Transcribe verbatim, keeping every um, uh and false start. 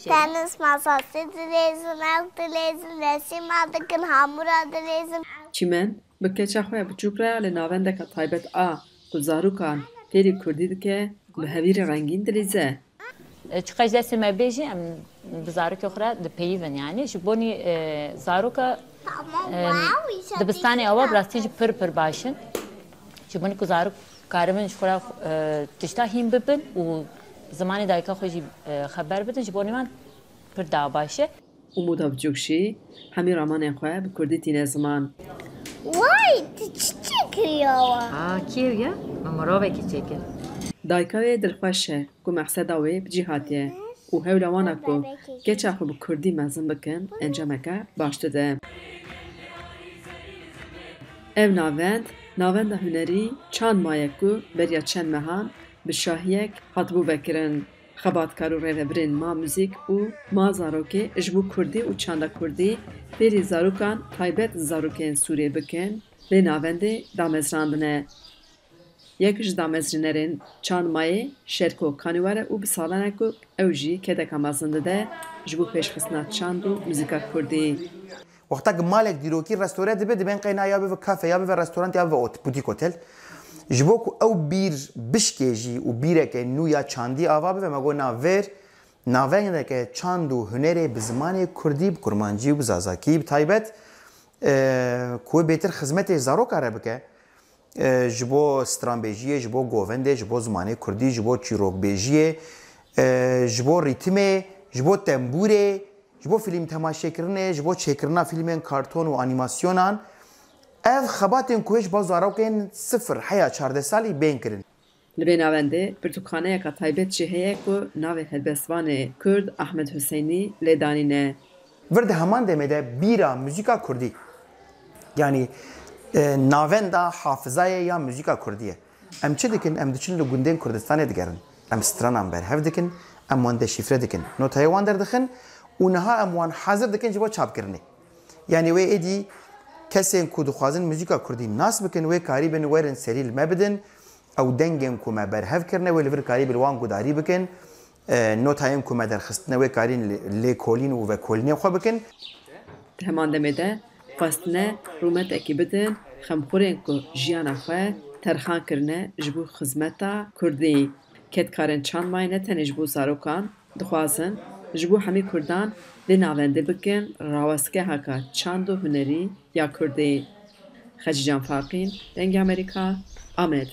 Tenis masası dilêzin, ew dilêzin, resim dikin, hamura dilêzin. Çîmen bi keça xwe ya biçûk re li navendeke taybet a ku zarokan fêrî kurdî dike, bi hevîrê rengîn dilîze. Çiqas destê me bê jî em bi zarokê xwe re dipeyivin, yanî ji bonî, e, zaroka, e, dibistanê awa bi rastî jî pir pir baş in. Ji bonî ku zarok karibin ji xwe re, e, tişta hîn bibin û zimanê dayika xwe jî, e, xeber bidin, ji bonî wan pir daha baş e. Û Mûda Biçûk jî hemî ramanên xwe bi kurdî tîne ziman. Way, tu çi çêkiriye wa? A, kê ye? Min mirovekî çêkir. Dayika wê dilxweş e ku mexseda wê bi cî hatiye û hewla wan e ku keça xwe bi kurdî mezin bikin, encameke baş dide. Ev navend, navenda hunerî Çand Maye ku beriya çend mehan bi şahiyek hatibû vekirin. Xebatkar û rêvebirên Ma Muzîk û Ma Zarokê ji bo kurdî û çanda kurdî fêrî zarokan taybet zarokên Sûriyê bikin, lê navendê damezrandine. Yek ji damezrînerên Çand Mayê Şerko Kanîwar e û bi salan e ku ew jî kedeka mezin dide ji bo pêşxistina çand û muzîka kurdî. Wexta ku malek dîrokî restore dibe, dibên qeyna ya bibe kafe, ya bibe restorant, ya bibe ot-, butîk otel. Ji bo ku ew bîr bişkêjî û bîreke nû ya çandî ava bibe, me got na vêr navendeke çand û hunerê bi zimanê kurdî, bi kurmancî û bi zazakî bi taybet, e, ku wê bêtir xizmetê zaroka re bike, e, ji bo stranbêjiyê, ji bo govendê, ji bo zimanê kurdî, ji bo çîrokbêjiyê, e, ji bo rîtimê, ji bo tembûrê, ji bo fîlm temaşekirinê, ji bo çêkirina fîlmên karton û anîmasyonan, ev xebatên ku ji bo zarokên sifir heya çardeh salî bên kirin. Li vê navendê pirtûkxaneyeka taybet jî heye ku navê helbestvanê kurd Ahmed Huseynî lê danîne. Vir di heman demê de bîra muzîka kurdî, yanî, e, navenda hafizayê ya muzîka kurdî ye. Em çi dikin? Em diçin li gundên Kurdistanê digerin. Em stranan berhev dikin, em wan deşîfre dikin. Notayê wan derdixin û niha em wan hazir dikin ji bo çapkirinê. Yanî wê êdî kesên ku dixwazin muzîka kurdî nas bikin, wê karîbin werin serî li me bidin. Ew dengên ku me berhev kirine, wê li vir karîbin li wan gudarî bikin. E, notayên ku me derxistine, wê karîn lê-, lêkolîn û vekolînê xwe bikin. Di heman demê de xwestine rûmetekî bidin xemxurên ku jiyana xwe terxan kirine ji bo xizmeta kurdî. Kedkarên Çand Mayê ne tenê ji bo zarokan dixwazin, ji bo hemî kurdan vê navendê bikin rawestgeheka çand û hunerî ya kurdî. Xecîcan Faqîn, Dengê Amerîka, Amed.